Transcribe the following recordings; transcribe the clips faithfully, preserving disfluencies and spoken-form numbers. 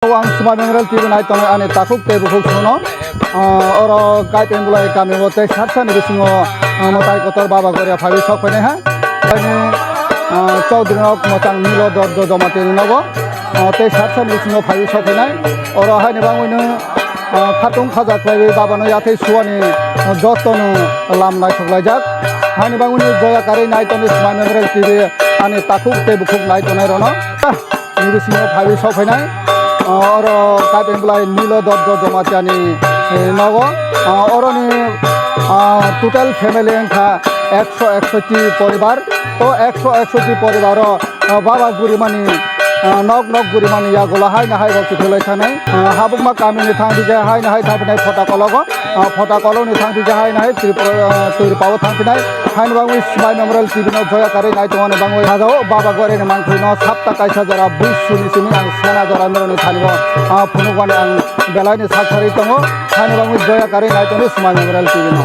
O ang Smai Memorial T V nai tongnai ani takhuk tei bukhuk songno, ah, oro Kaipeng Bulai kami o tei satsani bisingo, ah, mwtai kotor Baba Goria phaiwi sok phainai ha. Ani, ah, Chaudhary nok mwchang Nilo Dorjo Jamatia ni nogo, ah, tei satsani bisingo phaiwi sok phainai. Oro haini bangwino, ah, khatung khaja khlaiwi Baba no yathai suwani, ah, jotono lam naithok laijak. Haini bangwino joya karwi nai tongnai Smai Memorial T V ani takhuk tei bukhuk nai tongnai rokno. Ni bisingo phaiwi sok phainai, ah, oro Kaipeng Bulai Nilo Dorjo Jamatia ni, eh, nogo. Ah, oroni, ah, total family wngkha ekso eksoti poribar. O ekso eksoti poribaro, ah, Baba gurimani, ah, nok nok gurimani yagulo haino hai bo kiphilwi thanai. Ah, habukma kamini thangphi khe haino hai thangphinai phota kologo. Ah, phota kolokni thangphi khe haino hai Tripura, ah, Tripura o thangphinai. Haino bangwi Smai Memorial T V no joya karwi nai tongmani bangwi hajao Baba Goria ni mangthwi no sapta kaisa jora buisuni simi ang sena jora noroni thani bo, ah, phunukmani ang belai ni sak sarwi tongo. Haino bangwi joya karwi nai tongo Smai Memorial T V no.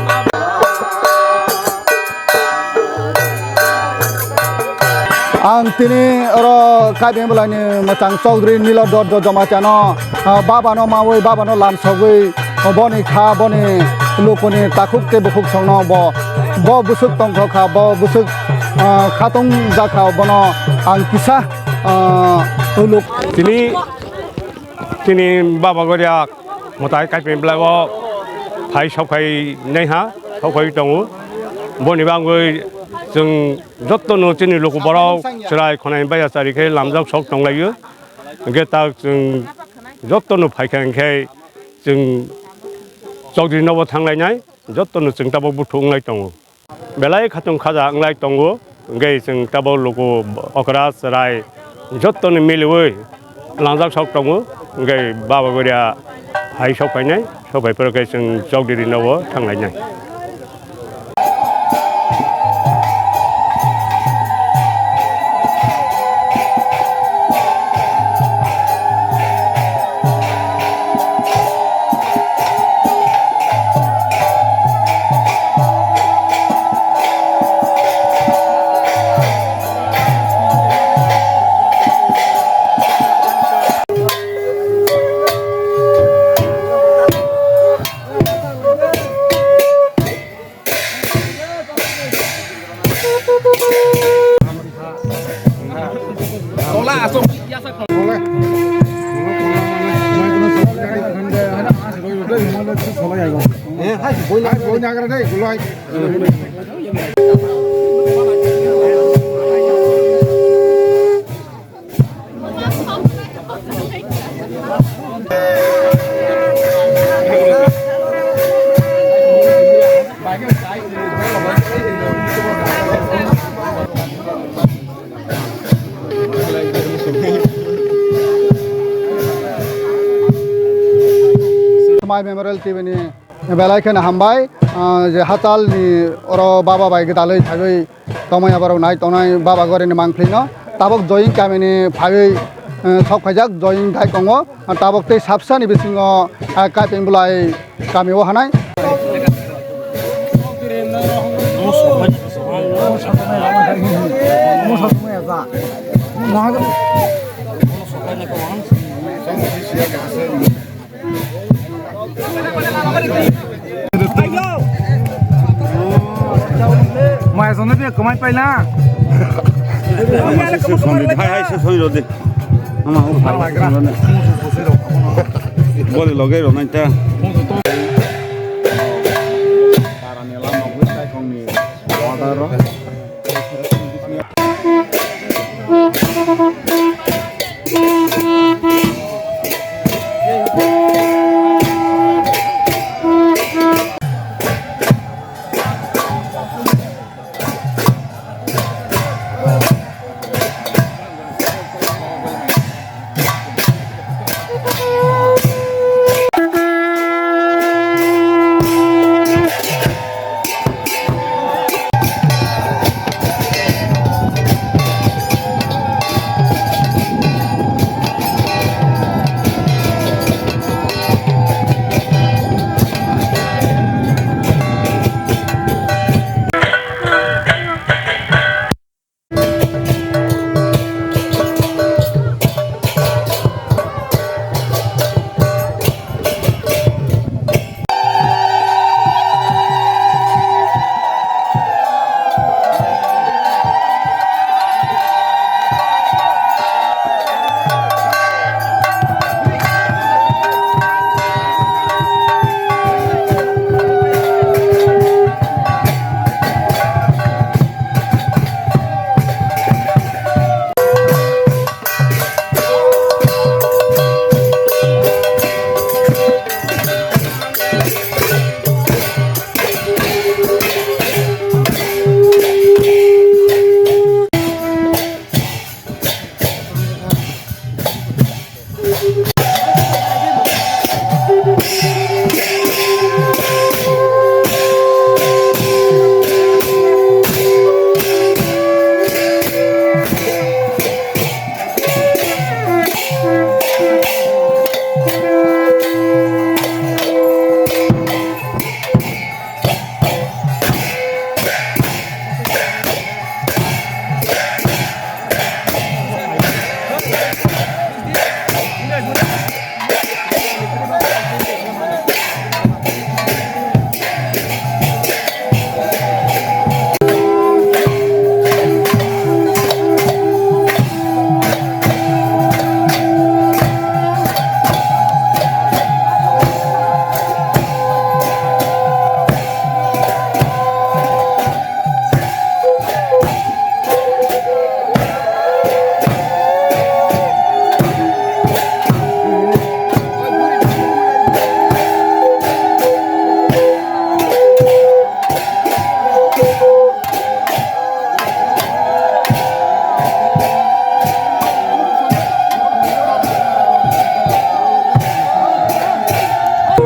Ang tini oro Kaipeng Bulai ni mwchang Chaudhary Nilo Dorjo Jamatia no, ah, Baba no mawi, Baba no lamsogwi, boni kha, boni lukuni takhuk tei bukhuk songno bo, bo bwswk tongthok kha, bo bwswk, ah, khatung jak kha, bono ang kisa, ah, luk. Tini, tini Baba Goria mwtai Kaipeng Bulai o phai sok phai nai ha, sok phai tongo. Boni bangwi chwng jotono chini luku borok chwrai khonai baiya chari khe lamjak sok tonglaio. Hwnkhe ta chwng jotono phaikha hwnkhe chwng Chaudhary nobo thanglainai, jotono chwng tabuk buthuk wnglai tongo. Belai khatung khaja wnglai tongo, hwnkhe chwng tabuk luku okra chwrai jottoni miliui langjak sok tongo, hwnkhe Baba Goria hai sok phainai, sok phai phuru khe chwng Chaudhary nobo thanglainai. Smai Memorial T V ni belai kheno hambai, ah, je hachal ni oro baba bai gwdalwi phaiwi tongmani borok nai tongnai Baba Goria ni mangpili no tabuk join kamini phaiwi, eh, sok phaijak join dai tongo tabuk tei sabsa ni bisingo, ah, Kaipeng Bulai kami o hanai. Maya songno bini kwmai paina. Hai, hai, se songni rode. Ama, o phai. Bole loge ro nai ta. Parani lama bui tai kongni order ro.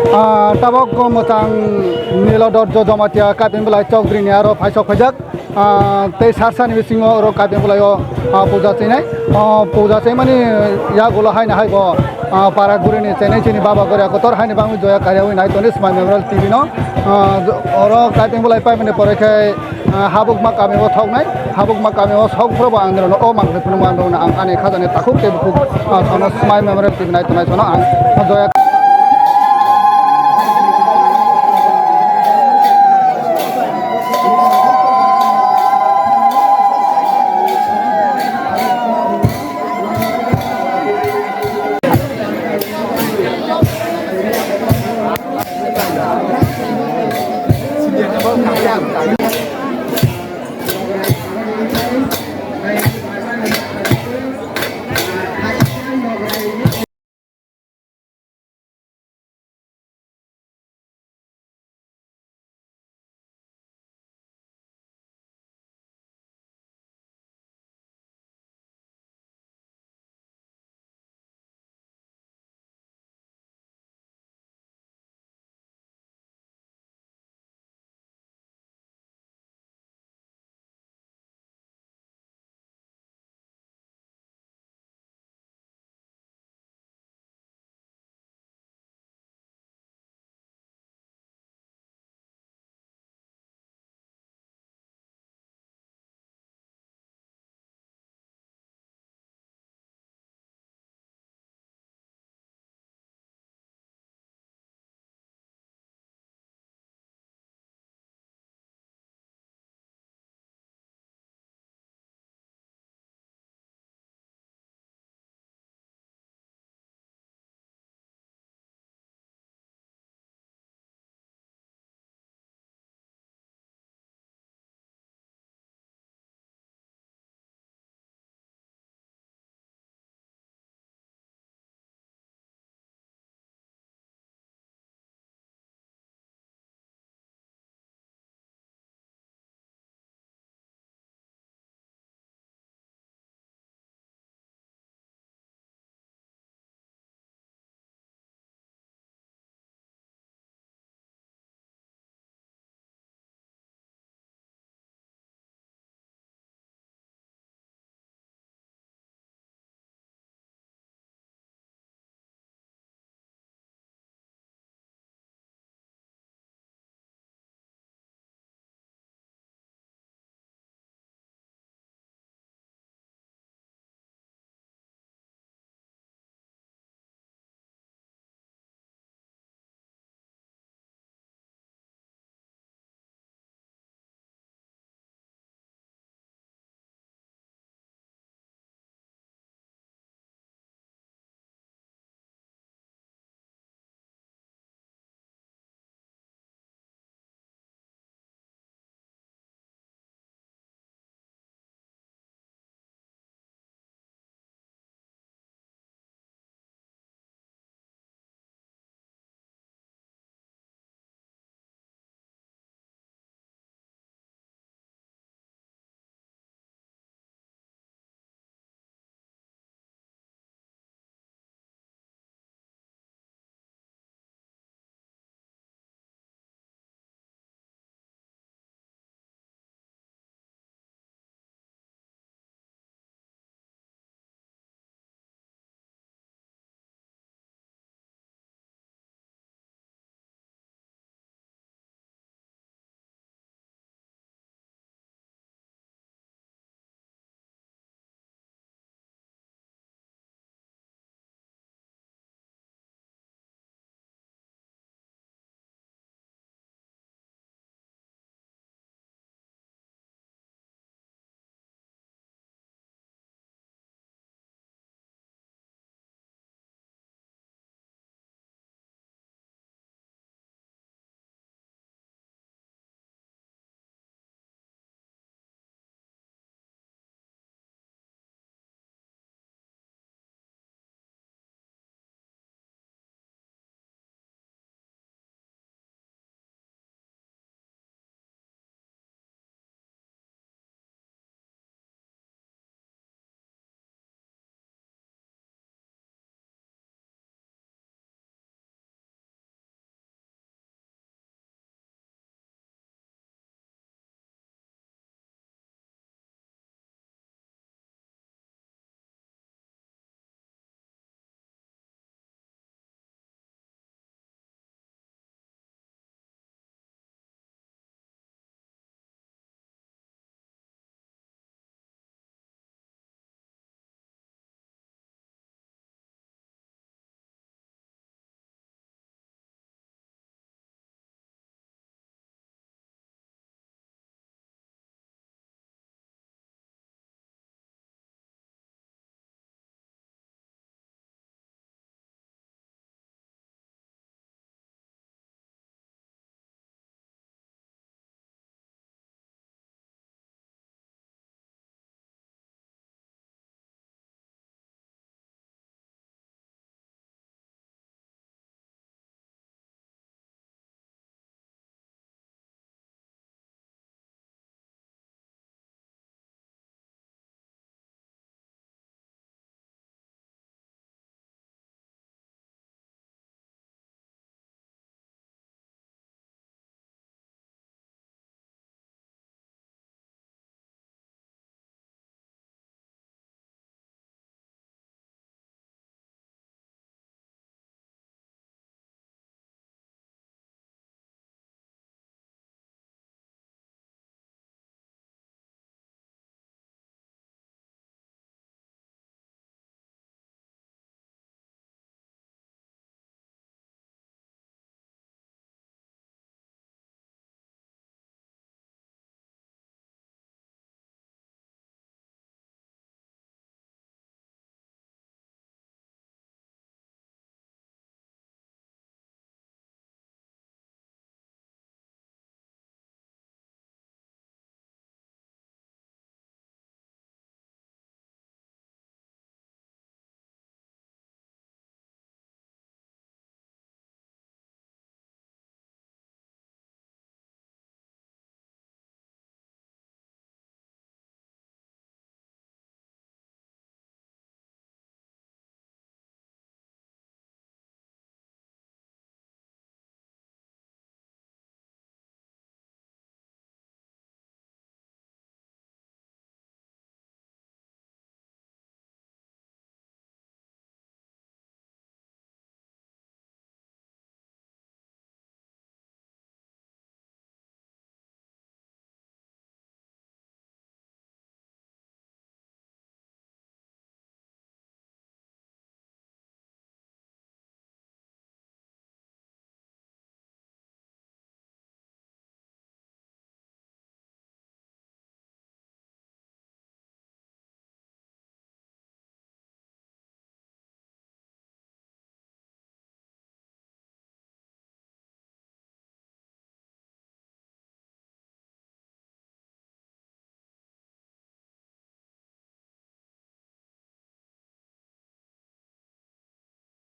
Ah, tabok mwchang Nilodorjo Jamatia Kaiping Belai Chowdhury ni aro phaisok phaijak. Ah, tei sarsani bisingo oro Kaiping Belai o, ah, puja chinai. Oh, puja chaimani yagulo haino hai bo, ah, para guri ni chenai chini baba goria kotor haino bangwi joya kariawi nai toni Smai Memorial T V no. Ah, oro Kaiping Belai paimani pore khe, ah, Habukma kami o thoknai. Habukma kami o sok phuru bo ang nirok no o mangkhli phunukma ang rok no ang ani khajani takhuk tei bukhuk, ah, sono Smai Memorial T V nai tongnai sono ang joya.